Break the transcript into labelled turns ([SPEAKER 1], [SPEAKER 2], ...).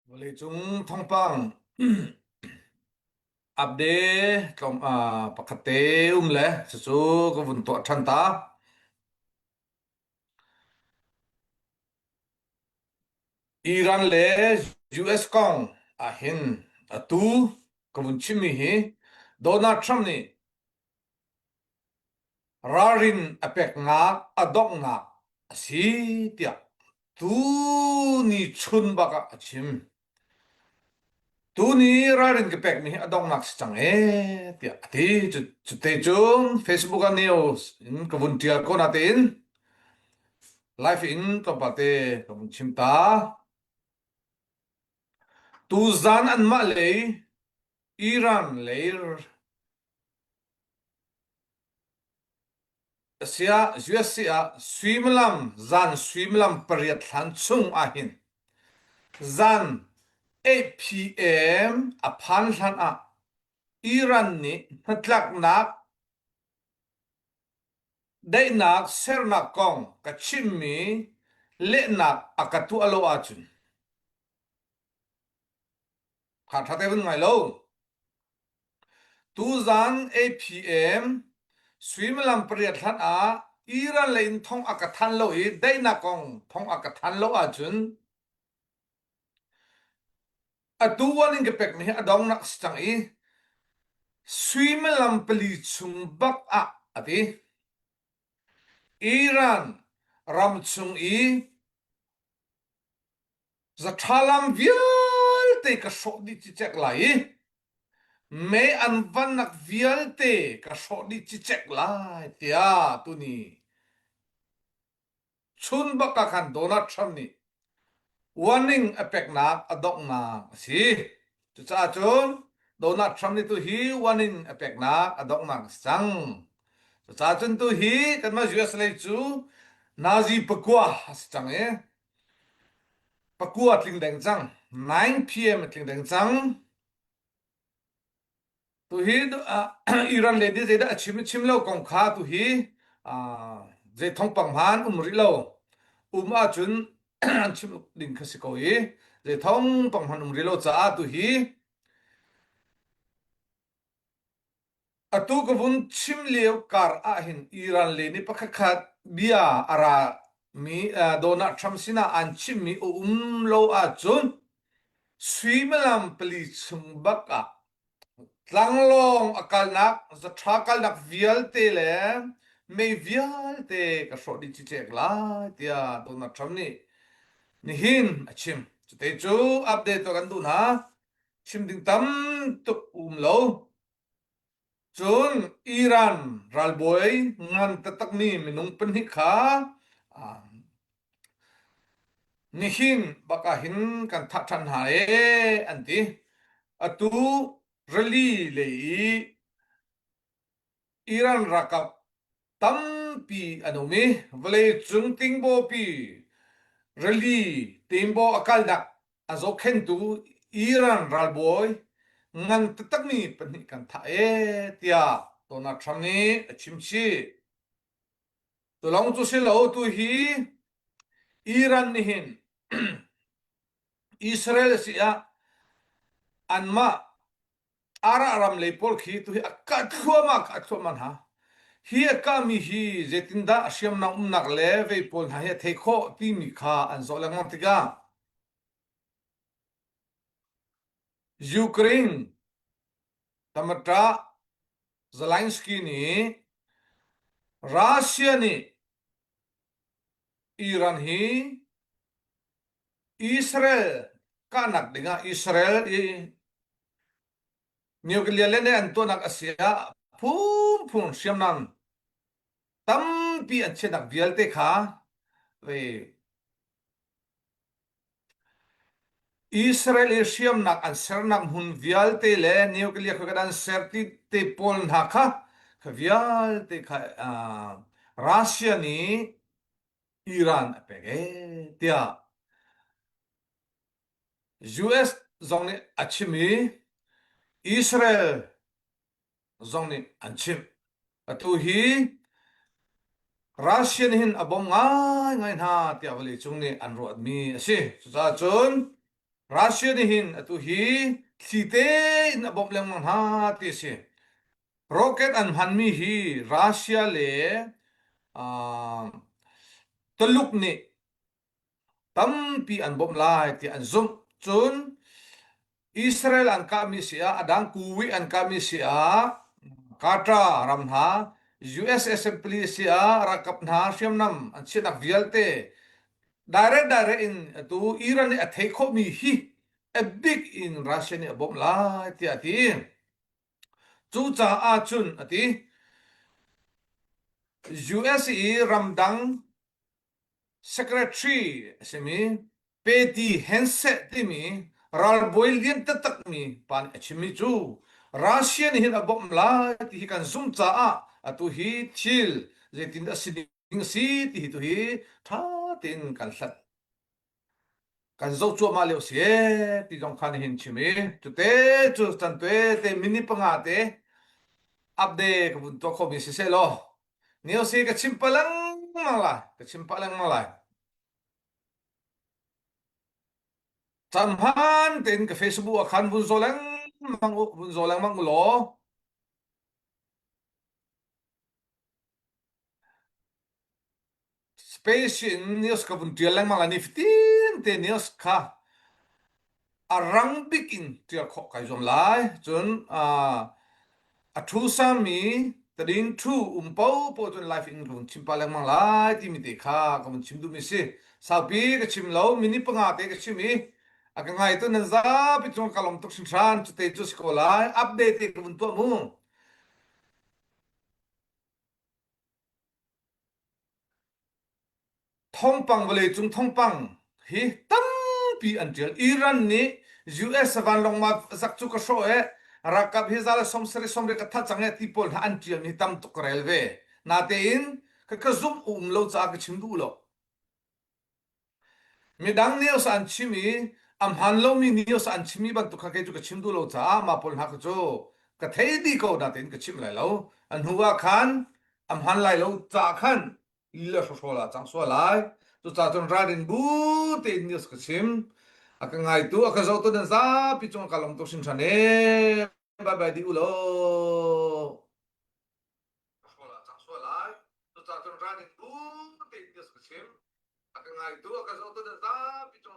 [SPEAKER 1] Vawleicung thawngpang update tlawm pakhat te um le cucu ka vun tuah ṭhan ta. Iran le US kong ahhin atu ka vun chimmi hi Donald Trump nih Ralrin a peknak a donghnak a si tiah tuni chun bak ah a chim. Tuni ralrin ka pekmi hi a donghnak si cang ee tiah a ti. Cute cun Facebook ah news in ka vun ṭial ko natein live in tlawmpal te ka vun chim ta. Tuzan anmah lei Iran lei Asiah USA ah suimilam zan suimilam pariat hlan chung ahhin zan 8 p.m. a phan hlan ah Iran nih hnatlaknak daihnak sernak kong ka chimmi lehnak a ka tuah lo ahcun kha ṭha te vun ngai lo. Tuzan APM suimilam pariat hlan ah Iran lei in thong a ka than lo i daihnak kong thong a ka than lo ahcun atu wan in ka pekmi hi a dongnak si cang i suimilam pali chung bak ah a ti. Iran ram chung i Zaṭhalam vialte ka hrawh dih cicek lai i mei an vannak vialte ka hrawh dih cicek lai tiah tuni chun bak ah khan Donald Trump nih warning a peknak a donghnak a si. Cucaah cun Donald Trump nih tuhi warning a peknak a donghnak a si cang. Cucaah cun tuhi kanmah US lei cu nazi pakua a si cang i Pakua a tling deng cang. 9 p.m. a tling deng cang. Tuhi uh, Iran le nih zeidah a chim chim lo kong kha tuhi uh, zei thawngpang hman um rih lo. Um ahcun an chim ding kha si ko i zei thawngpang hman um rih lo caah tuhi Atu ka vun chim lio kar ahhin Iran le nih pakhatkhat bia a ra mi Donald Trump sinah an chimmi a um lo ahcun suimilam pali chung bak ah tlanglawng a kalnak zaṭha kalnak vialte le mei vialte ka hrawh dih cicek lai tiah Donald Trump nih nihin a chim. Cute cu update tuah kan duh hna. Chim ding tam tuk um lo. Cun Iran ralbawi ngan taktakmi minung pahnih kha nihin bak ah hin kan thah ṭhan hna ee an ti. Atu rili lei i Iran ralkap tampi an um i vawleicung tingbawpi rili tinbaw a kalnak a zohkhenhtu Iran ralbawi ngan taktakmi pahnih kan thah ee tiah Donald Trump nih a chim chih. Tulong cu si lo tu hi Iran nih hin Israel si ah anmah Arah ram lei pawl khi tuhi a kah thluahmah kah thluahmah hna. Hi a kahmi hi zeitindah a hriamnam umnak le vei pawl hna hi a thei khawh timi kha an zoh lengmang tikah Ukraine Tamata Zelensky nih Russia nih Iran hi Israel kahnak dingah Israel i nuclear le an tuahnak a si ah phungphung hriamnam tampi an chiahnak vialte kha Israel i hriamnak an sernak hmun vialte le nuclear kha an ser ti te pawl hna kha kha vialte kha Russia nih Iran a pek ee tiah US zong nih a chim i Israel zong nih an chimh. Atu hi Russia nih hin a bawmh ngaingai hna tiah vawleicung nih an ruahmi a si. Cucaah cun. Russia nih hin atu hi thli tein a bawmh lengmang hna ti a si. Rocket an hmanmi hi Russia le uh, Tuluk nih tampi an bawmh lai tiah an zumh. Cun Israel an kahmi si ah, a dang Kuwait an kahmi si ah, Qatar ram hna, US Assembly si ah ralkap hna hriamnam an chiahnak vialte direct direct in atu Iran nih a theih khawhmi hi a bik in Russia nih a bawmh lai tiah a ti. Cucaah cun a ti. US i ramdang Secretary a simi Peti Henseh timi ralbawi lian taktakmi pa nih a chimmi cu Russia nih hin a bawmh lai ti hi kan zumh caah atu hi thil zeitin a si ding a si ti hi tu hi ṭha tein kan hlat kan zoh cuahmah lio si ee ti zong kha nihin chim i cute cu can te te minute panga te update ka vun tuah khomi si seh law Nio si ka chim pa lengmang lai ka chim pah lengmang lai caan hmaan tein ka Facebook ah khan vun zaw lengmang u vun zaw lengmang u law Space in news ka vun ṭial lengmang lai nifatin te news kha a rang bik in ṭial khawh kai zuam lai. Cun a ṭhu sami tadin ṭhu um paopaoh cun live in ka vun chim pah lengmang lai timi te kha ka vun chim duhmi si. Saupi ka chim lo, minute panga te ka chim i a ka ngaitu nan zapi cung ka lawm tuk hringhran. Cute cu si ko lai. Update te ka vun tuah mu. Thawngpang vawleicung thawngpang hi tampi an ṭial. Iran nih US vanlawng ma zak cu ka hrawh e, ralkap hi za le 70 sawmriat ka that cang e ti pawl hna an ṭialmi hi tam tuk ka rel ve. Natein ka ka zumh um lo caah ka chim duh lo. Midang news an chim i a hmaan lomi news an chimmi bantuk kha kei cu ka chim duh lo caah mah pawl hna kha cu ka thei dih ko natein ka chim lai lo. A hnu ah khan a hmaan lai lo caah khan lila hrawhrawl ah cang sual lai. Cucaah cun ralrin bu tein news ka chim. A ka ngaitu, a ka zohtu nan zapi cung ka lawm tuk hringhran ee. Bye bye dih u law. Hrawl ah cang sual lai. Cucaah cun ralrin bu tein news ka chim. A ka ngaitu, a ka zohtu nan zapi cung.